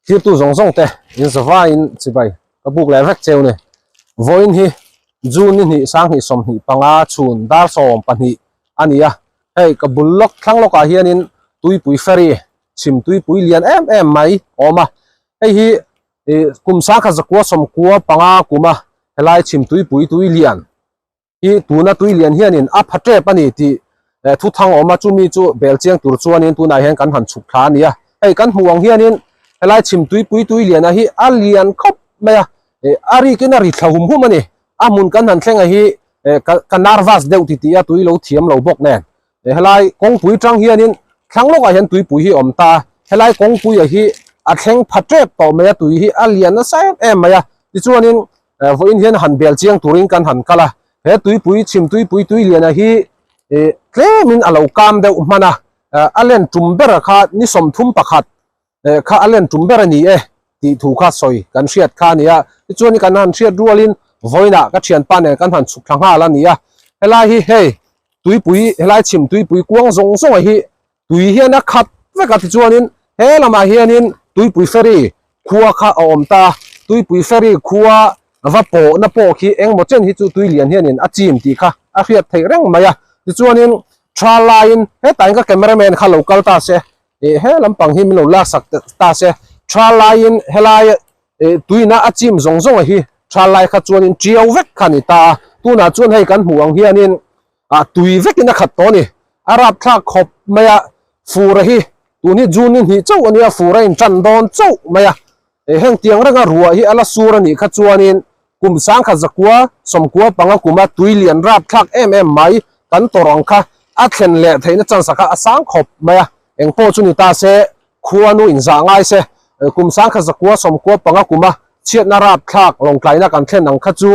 Thirtu zawng zawng te in zavaiin chibai ka buk leh vek cheu ni. Vawiin hi June ni hnih sanghnih 25 chhun dar 12 a ni a, hei ka bul lawk thlang lawkah hianin tuipui ferry chhim tuipui lian em em mai a awm a, hei hi kum 1995 kuma helai chhim tuipui tui lian hi tuna tui lian hianin a pha tep a ni tih thu thang a awm a, chumi chu bel chiang tur chuanin tunah hian kan han chhuk thla a ni a, hei kan hmuh ang hianin helai chhim tuipui tui liana hi a lian khawp mai a, a rikin a ri thla hum hum a ni, a hmun kan han thleng a hi ka nervous deuh ti tih a tui lo thiam lo bawk nen, helai kawngpui tang hianin thlang lawkah hian tuipui hi a awm ta a, helai kawngpui a hi a thleng pha tep tawh mai a, tui hi a lian nasa em em mai a, tichuanin Vawiin hian han bel chiang turin kan han kal a, he tuipui chhim tuipui tui liana hi tlemin a lo kam deuh hman a, a len tum ber kha ni 31 kha a len tum ber a ni e tih thu kha sawi kan hriat kha a ni a, tichuan kan han hriat rualin vawiinah ka thianpa nen kan han chhuk thla nghal a ni a, helai hi hei tuipui helai chhim tuipui kuang zawng zawng hi tui hian a khat vek a tichuanin he lamah hianin tuipui ferry khua kha a awm ta a, tuipui ferry khua va pawhna pawh khi engmaw chen hi chu tui lian hianin a chim tih kha a hriat theih reng mai a, tichuanin tha laiin hetah hian ka camera man kha lo kal ta se ih he lampang hi min lo lak sak ta se tha laiin helai ih tuina a chim zawng zawng a hi tha lai kha chuanin tiau vek kha a ni ta a, tunah chuan hei kan hmuh ang hianin ah tui vekin a khat tawh a ni. A rapthlak khawp mai a, fur a hi tun hi June ni hnih chauh a nia, fur a intan dawn chauh mai a. Heng tiang renga ruah hi a la sur a nih kha chuanin kum 1995 kuma tui lian rapthlak em em mai kan tawrh ang kha a thlen leh theihna chance kha a sang khawp mai a. Eng pawh chu ni ta se, khuanu inzah ngai se, kum 1995 kuma chhiatna rapthlak lawngtlaina kan thlen ang kha chu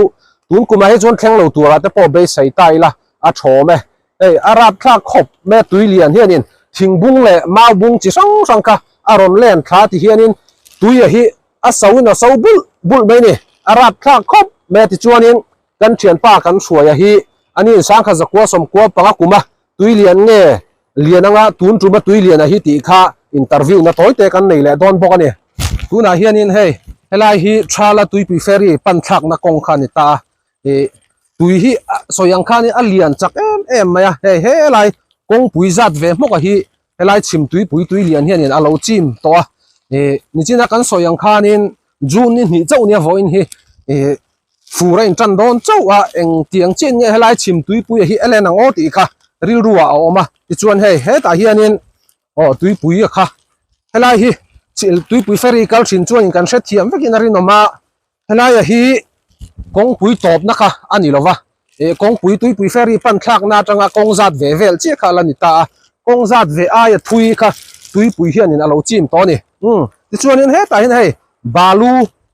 tun kumah hi chuan thleng lo turah te pawh beisei ta ila a thawm e. Hei a rapthlak khawp mai a tui lian hianin thingbung leh maubung chi hrang hrang kha a rawn len thla ti hianin tuia hi a so in a so bulh bulh mai a ni. A rapthlak khawp mai a tichuanin kan thianpa kan hruaia hi ani 1995 kuma tui lian nge lian anga tun tuma tui lian a hi tih kha interview na tawi te kan nei leh dawn bawk a ni. Tunah hianin hei helai hi Thala tuipui ferry pan thlakna kawng kha a ni ta a, ih tui hi sawi ang khanin a lian chak em em mai a, hei helai kawngpui zat ve hmawk a hi helai chhim tuipui tui lian hianin a lo chim tawh a, ih nichina kan sawi ang khanin June ni hnih chauh nia vawiin hi ih fur a intan dawn chauh a, eng tiang chian nge helai chhim tuipui a hi elen ang aw tih kha rilru ah a awm a, tichuan hei hetah hianin aw tuipui a kha helai hi tuipui ferry kal thin chuanin kan hrethiam vekin a rinawm a, helai a hi kawngpui tawpna kha a ni lova, ih kawngpui tuipui ferry pan thlakna atanga kawng zat ve vel chiah kha a la ni ta a, kawng zat ve aia thui kha tuipui hianin a lo chim tawh a ni, umm tichuanin hetah hian hei balu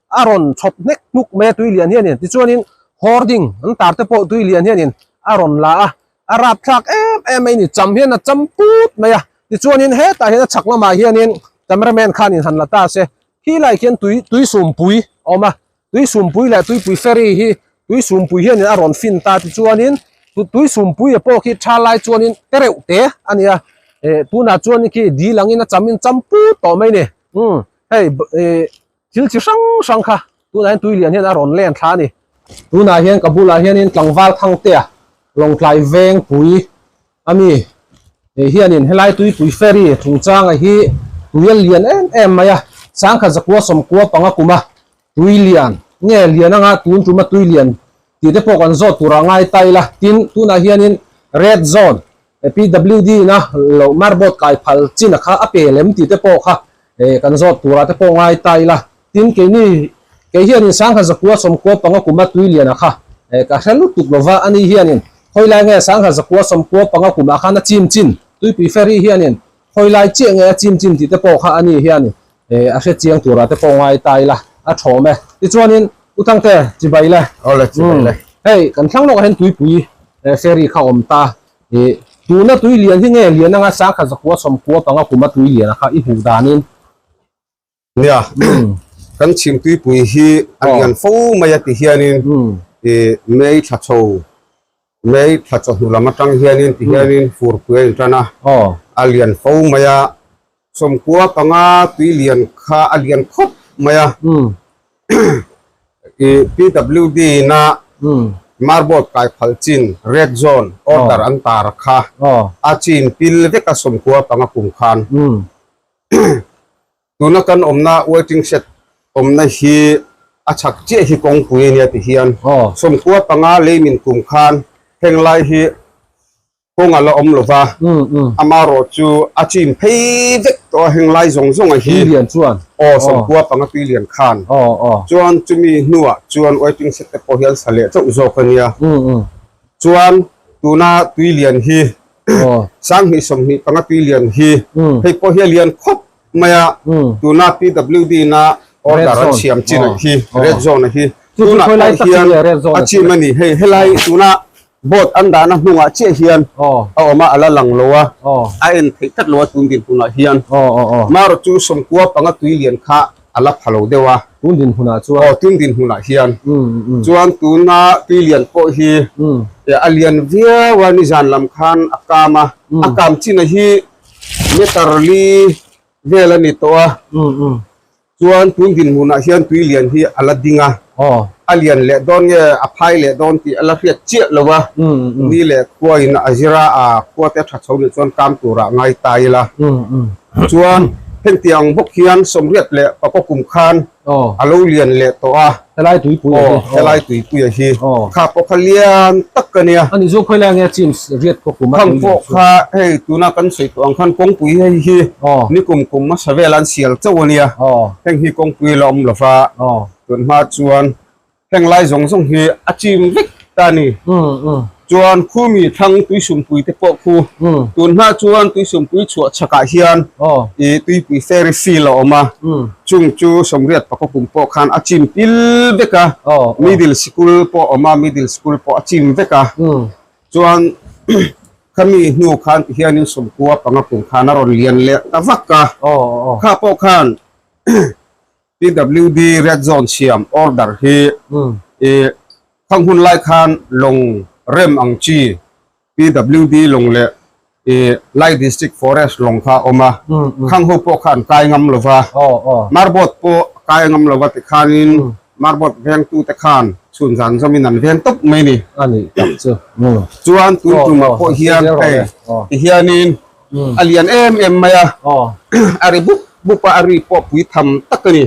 a rawn chhawp hnek hnuk mai a tui lian hianin tichuanin hoarding an tar te pawh tui lian hianin a rawn la a a rapthlak em em mai a ni cham hian a cham put mai a tichuanin hetah hian a chhak lamah hianin cameraman khanin han la ta se khilai khian tui tui sumpui a awm a tui sumpui leh tuipui ferry hi tui sumpui hianin a rawn fin ta tichuanin tui sumpui a pawh khi tha lai chuanin tereuh te a ni a eh tunah chuan khi dil angin a chamin cham put tawh mai a ni umm hei eh. Thil chi hrang hrang kha tunah hian tui lian hian a rawn len thla a ni. Tunah hian ka bulah hianin tlangval Thangtea Lawngtlai Vengpui a mi hianin helai tuipui ferry chungchanga hi tui a lian em em mai a, 1995 kuma tui lian nge lian anga tun tuma tui lian tih te pawh kan zawt turah ngai ta ila. Tin, tunah hianin red zone PWD na lo marbot kai phal chin a kha a pe lem tih te pawh kha kan zawt turah te pawh ngai ta ila. Tin, keini kei hianin 1995 kuma tui lian a kha ka hre lutuk lova ani hianin khawilai nge 1995 kumah khan a chim chin tuipui ferry hianin khawilai chiah nge a chim chin tih te pawh kha ani hianin a hre chiang turah te pawh ngai ta ila a thawm e. Tichuanin U Thangte chibai le. Awle chibai le. Hei kan thlang lawkah hian tuipui ferry kha awm ta. Ih tuna tui lian hi nge lian anga 1995 kuma tui lian a kha i hmuh danin. Nia kan chhim tuipui hi a lian fo mai a ti hianin ih May thla chho May thla chawhnu lam atang hianin ti hianin furpui a intan a a lian fo mai a. 45 tui lian kha a lian khawp mai a. I PWD na marboat kai phal chin red zone order an tar kha a chin pil vek a 95 kum khan. Tuna kan awmna waiting shed awmna hi a chhak chiah hi kawngpui a nia ti hian 95 leimin kum khan heng lai hi Kawng a la awm lo va, amarawh chu a chim phei vek tawh a, heng lai zawng zawng a hi. Tui lian chuan. Aw, 95 tui lian khan. Chuan chumi hnuah chuan waiting shed te pawh hi an sa leh chauh zawk a nia. Chuan tuna tui lian hi, 2025 tui lian hi, hei pawh hi a lian khawp mai a, tuna PWD na order an siam chin a hi, red zone a hi. Tunah pawh hian a chim a ni, hei helai tuna Boat an dahna hnungah chiah hian a awm a, a la lang lo a, a en theih tlat lo a tun dinhmunah hian. Marawh chu 95 tui lian kha a la pha lo deuh a. Tun dinhmunah chuan. Aw, tun dinhmunah hian. Chuan tuna tui lian pawh hi a lian viau a, nizan lam khan a kam a, a kam chin a hi meter li vel a ni tawh a. Chuan tun dinhmunah hian tui lian hi a la ding a, a lian leh dawn nge a phai leh dawn tih a la hriat chiah lo a, ni leh khuain a zir a, a khua te tha chho nih chuan kam turah ngai ta ila. Chuan hengtiang bawk hian 84 kum khan a lo lian leh tawh a. Helai tuipuia hi. Aw, helai tuipuia hi. Kha pawh kha lian tak a nia. A ni chu khawilai nge James riat khaw kum a Khang pawh kha hei tuna kan sawi tawh ang khan kawngpui hei hi nikum kum hmasa vel an sial chauh a nia. Heng hi kawngpui la awm lo va, tun hma chuan heng lai zawng zawng hi a chim vek ta a ni. Chuan khumi thlang tuisumpui te pawh khu tun hma chuan tuisumpui chhuah chhakah hian ih tuipui ferry field a awm a, chung chu 84 kum pawh khan a chim pil vek a, middle sikul pawh a awm a, middle school pawh a chim vek a, chuan khami hnu khan ti hianin 95 kum khan a rawn lian leh ta vak a, kha pawh khan PWD red zone siam order hi ih khang hun lai khan lawng rem ang chi PWD lawng leh ih Lai District Forest lawng kha a awm a, khang ho pawh kha an kai ngam lo va, Marbot pawh a kai ngam lo va tikhanin Marbot vengtute khan chhun zan zawmin an veng tawp mai a ni. Chuan tun tumah pawh hian hei tihianin a lian em em mai a, a ri bup bup a, a ri pawh pui tham tak a ni.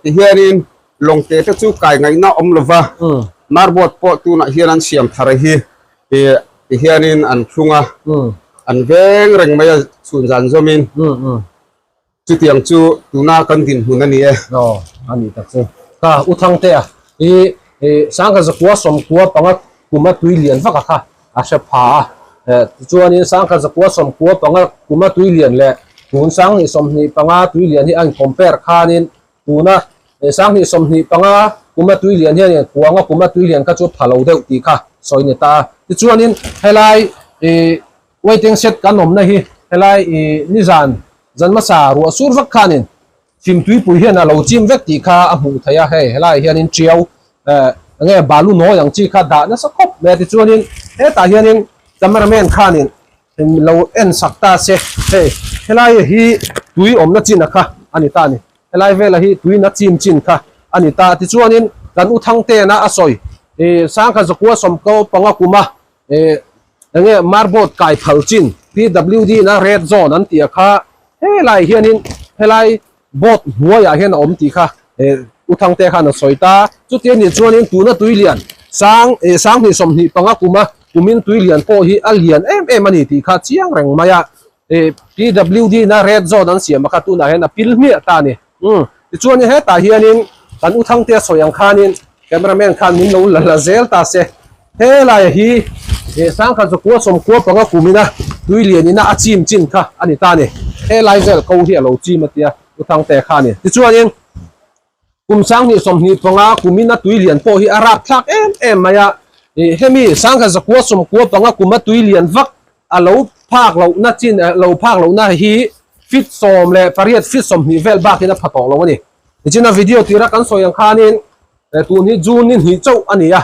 Tihianin lawng te te chu kai ngaihna awm lo va, marbot pawh tunah hian an siam thar hi tihianin an thlung a, an veng reng mai a chhun zan zawmin. Chutiang chu tuna kan dinhmun a ni e. Aw, a nih tak chu. Kha U Thangtea hi Sangha zakua 95 kuma tui lian vak a kha a hre pha a. Tichuanin Sangha zakua 95 kuma tui lian leh tun 2025 tui lian hi a in compare khanin tuna 2025 kuma tui lian hianin kuanga kuma tui lian kha chu pha lo deuh tih kha sawi ni ta a. Tichuanin helai Waiting shed kan awmna hi helai i nizan zan hmasa ruah sur vak khanin chimtuipui hian a lo chim vek tih kha a hmuh theih a, hei helai hianin tiau eh enge balu nawi ang chi kha dah nasa khawp mai a, tichuanin hetah hianin cameraman khanin lo en sak ta se, hei helai hi tui awmna chin a kha a ni ta a ni, helai vela hi tuina chim chin kha a ni ta, tichuanin kan u Thangtena a sawi ih sangkhat zakua 15 kuma Eh enge marbot kai phal chin PWD na red zone an tih a kha helai hianin helai boat hnuaiah hian a awm tih kha eh U Thangte khan a sawi ta. Chuti a nih chuanin tuna tui lian sang eh 2025 kuma kumin tui lian pawh hi a lian em em a ni tih kha chiang reng mai a. Eh PWD na red zone an siam a kha tunah hian a pil hmiah ta a ni. Umm tichuanin hetah hianin kan U Thangte sawi ang khanin cameraman khan min lo la la zel ta se. Helai hi he sangkhat zakua 95 kumina tui lianina a chim chin kha a ni ta a ni. Helai vel ko hi a lo chim a tia U Thangte kha a ni. Tichuanin kum 2025 kumina tui lian pawh hi a rap thlak em em mai a. Hemi sangkhat zakua 95 kuma tui lian vak a lo phak lohna chin lo phak lohna hi feet 18 feet 20 vel bakin a pha tawh lo a ni. Tichuan a video tira kan sawi ang khanin tun hi June ni hnih chauh a ni a.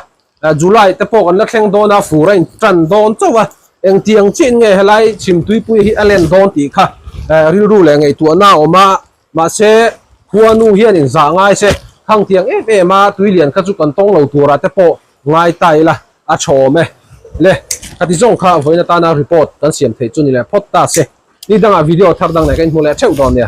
July te pawh kan la thleng dawn a, fur a in tan dawn chauh a, engtiang chiah in nge helai chhimtuipui hi a len dawn tih kha rilru leh ngaihtuahna a awm a, mahse khuanu hian inzah ngai se khang tiang em em a tui lian kha chu kan tawng lo turah te pawh ngai ta ila a tha awm e. Le, khati zawng kha vawiin atana report kan siam theih chu ni leh phawt ta se. Ni dangah video thar dang leh ka inhmu leh theuh dawn nia.